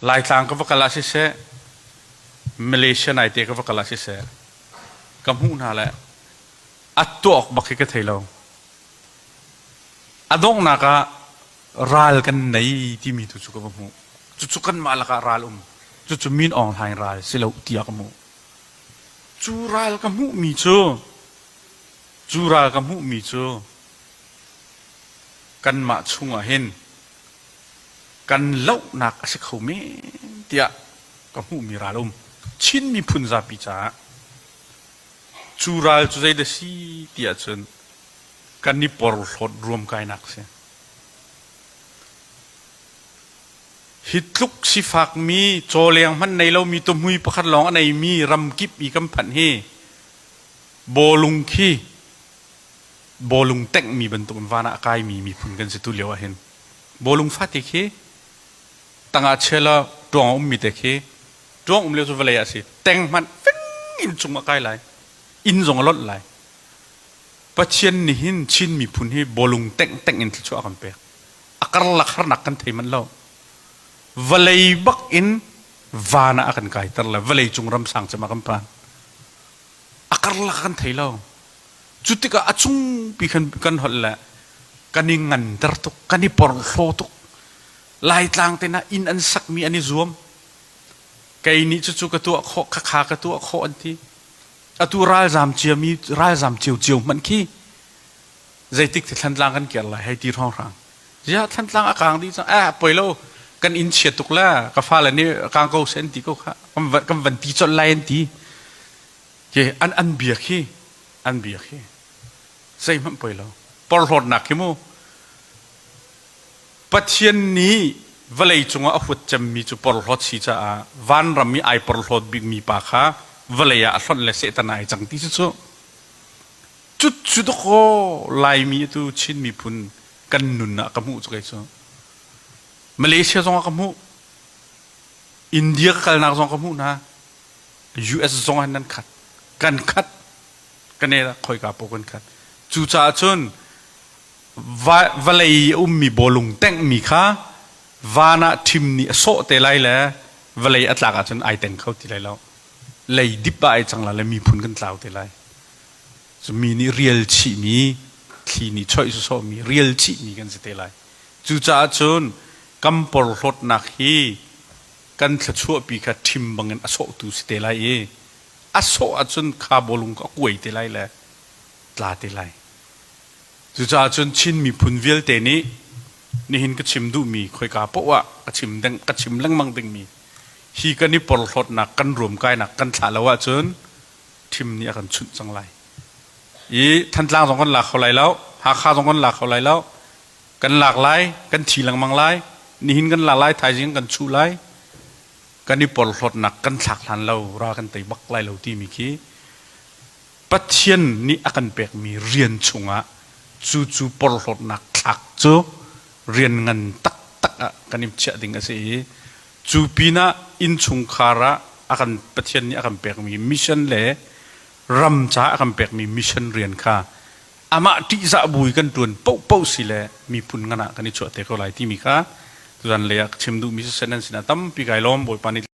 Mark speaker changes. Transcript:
Speaker 1: Laitlang ka va kal ah siseh, Malaysia naite ka va kal ah siseh, ka hmuh hna le a tuak bak hi ka thei lo. A donghnak ah ral kan nei timi tu cu ka va hmuh. Cucu kanmah lakah ral um. Cucu Min Aung Hlaing ral si lo tiah ka hmuh. Cu ral ka hmuhmi cu cu ral ka hmuhmi cu kanmah chungah hin kan lohnak a si kho men tiah ka hmuhmi ral um. Chin miphun zapi caah cu ral cu zeidah si tiah cun kan i porhlawt ruamkainak a si. Hi tluk sifakmi cawleng hmanh nei lomi tuhmui pakhat lawng a neimi ramkip i kan phanh hi bawlung khi bawlung tenghmi bantukin van ah a kaimi miphun kan si tu lio ah hin bawlung fate khi tangah chia la ṭuang a ummi te khi ṭuang um lio cu vawlei ah a si teng hmanh fing in cung ah kai lai inn zong a lonh lai Pathian nih hin Chin miphun hi bawlung tengh tengh in thluachuah a kan pek. A karlak harnak kan thei manh lo. Vawlei bak in van ah a kan kaiter le vawlei cung ram sang cem ah kan phan. A karlak kan thei lo. Cu tikah a cungpi khan kan holh le kan i nganter tuk, kan i porhlaw tuk. Laitlang te hna inn an sakmi an i zuam. Kei nih cucu ka tuah khawh, khakha ka tuah khawh an ti. Atu ralzam ciami ralzam ciocio hmanh khi zeitik ti Thlantlang kan kir lai hei ti hrawnghrang. Ziah Thlantlang a kang dih cang. Eh poi lo kan inn chia tuk la ka fale nih kang ko seh an ti ko kha kan van ti colh lai an ti. Ke an an bia khi an bia khi zeihmanh poi lo. Porhlawtnak khi mu Pathian nih vawlei cungah a huat cemmi cu porhlawt si caah vanram i ai porhlawt bikmi pa kha vawlei ah a hlonh le Satan ai cang ti cu cucu dawkaw Laimi atu Chin miphun kan nun ah ka hmuh cu kei cu Malaysia zong ah ka hmuh India ka kalnak zong ka hmuh hna US zong ah nan khat kan khat kan e khoika po kan khat cucaah cun Vawlei i a ummi bawlung tenghmi kha van ah ṭhim nih a sawh te lai le vawlei a tlak ahcun ai teng kho ti lai lo. Lei dip ah ai cang lai le miphun kan tlau te lai. Cu mi nih rial chihmi, thli nih choih sawsawhmi, rial chihmi kan si te lai. Cucaah cun kan porhlawtnak hi kan thluachuahpi kha ṭhim bangin a sawhtu si te lai i a sawh ahcun kha bawlung kha a kuai te lai le tla te lai. Cucaah cun Chin miphun vialte nih nihin ka chim duhmi khoika paoh ah ka chim deng ka chim lengmang dingmi hi kan i porhlawtnak kan ruamkainak kan thlah lo ahcun thim nih a kan chunh cang lai. I Thantlang zong kan lak kho lai lo, Hakha zong kan lak kho lai lo. Kan lak lai, kan thi lengmang lai. Nihin kan lak lai, thaizing kan chuh lai. Kan i porhlawtnak kan thlak hlan lo, ra kan tei bak lai lo timi khi Pathian nih a kan pekmi rian chungah cucu porhlawtnak thlak cu rian ngan taktak ah kan i chiah ding a si i cu pinah innchungkhar ah a kan Pathian nih a kan pekmi mission le ram caah a kan pekmi mission rian kha amah ṭihzah bu i kan ṭuan paohpaoh si le miphun ngan ah kan i chuah te ko lai timi kha tuzan lei ah ka chim duhmi siseh nan sinah tampi kai lawm Bawipa nih.